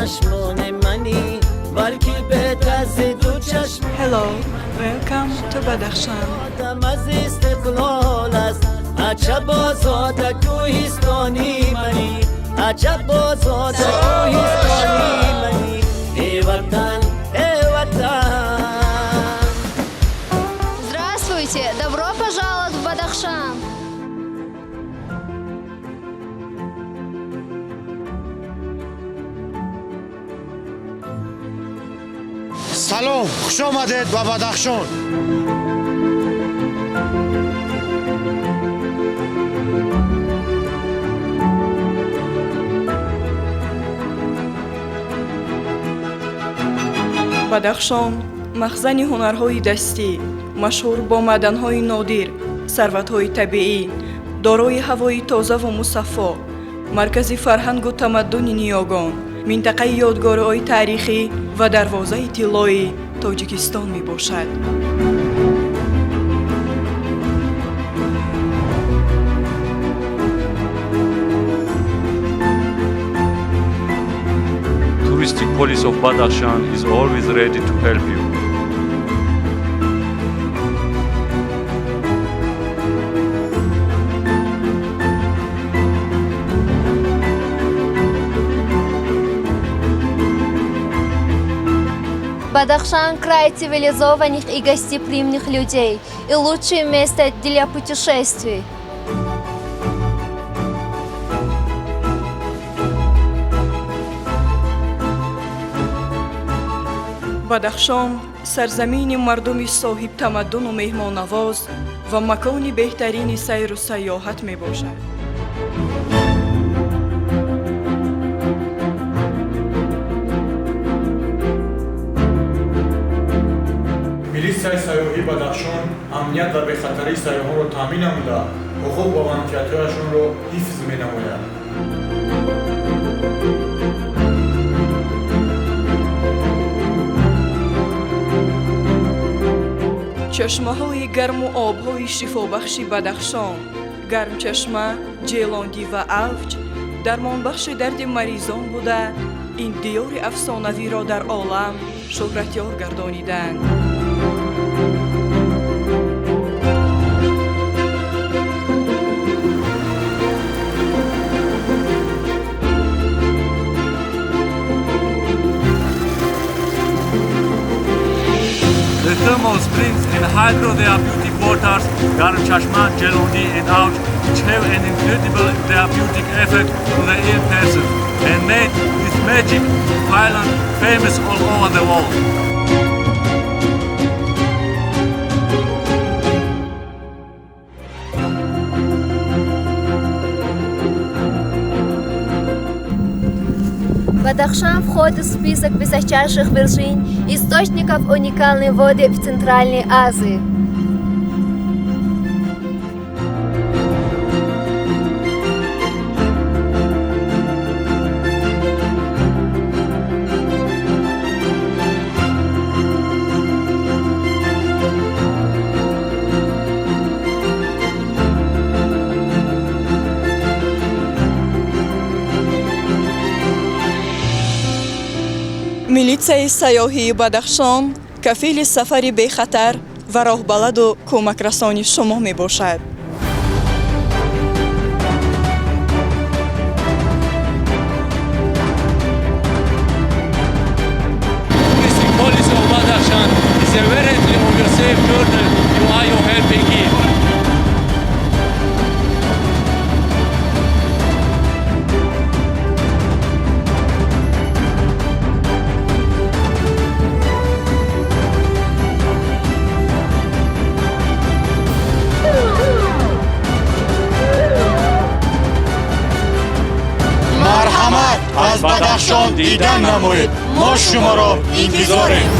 Чашмони манӣ, балки беҳтар зи ду чашм. Hello, welcome to Badakhshan. Одам аз истиқлол аст. Аҷаб озода кӯҳистони манӣ, аҷаб озода кӯҳистони манӣ. Эй ватан, эй ватан. Здравствуйте! Добро пожаловать в Бадахшан! Салом, хуш омадед ба Бадахшон. Бадахшон махзани ҳунарҳои дастӣ, машҳур бо маъданҳои нодир, сарватҳои табиӣ, дорои ҳавои тозаву мусаффо, маркази фарҳангу тамаддуни ниёгон, минтақаи ёдгориҳои таърихӣ ва дарвозаи тиллои Тоҷикистон мебошад. Touristic Police of Badakhshan is always ready to help you. Бадахшан – край цивилизованных и гостеприимных людей и лучшее место для путешествий. Бадахшон сарзамини мардуми соҳибтамаддуну меҳмоннавоз ва макони беҳтарини сайру сайёҳат мебошад. Милитсияи сайёҳии Бадахшон амният ва бехатарии сайёҳонро таъмин намуда, ҳуқуқ ва манфиатҳояшонро ҳифз менамояд. Чашмаҳои гарму обҳои шифобахши Бадахшон, Гармчашма, Ҷелондӣ ва Авҷ дармонбахши дарди маризон буда, ин диёри афсонавиро дар олам шӯҳратёр гардониданд. The thermal springs and hydrotherapeutic waters, Garmchashma, Jelondi and Auj, which have an incredible therapeutic effect on the ill person and made this magic island famous all over the world. Бадахшан входит в список высочайших вершин источников уникальной воды в Центральной Азии. Милитсияи сайёҳии Бадахшон кафили сафари бехатар ва роҳбаладу кӯмакрасони шумо мебошад. Touristic Police of Badakhshan is a guarantee of your safe journey you are your helping give. Марҳамат, аз Бадахшон дидан намоед, мо шуморо интизорем.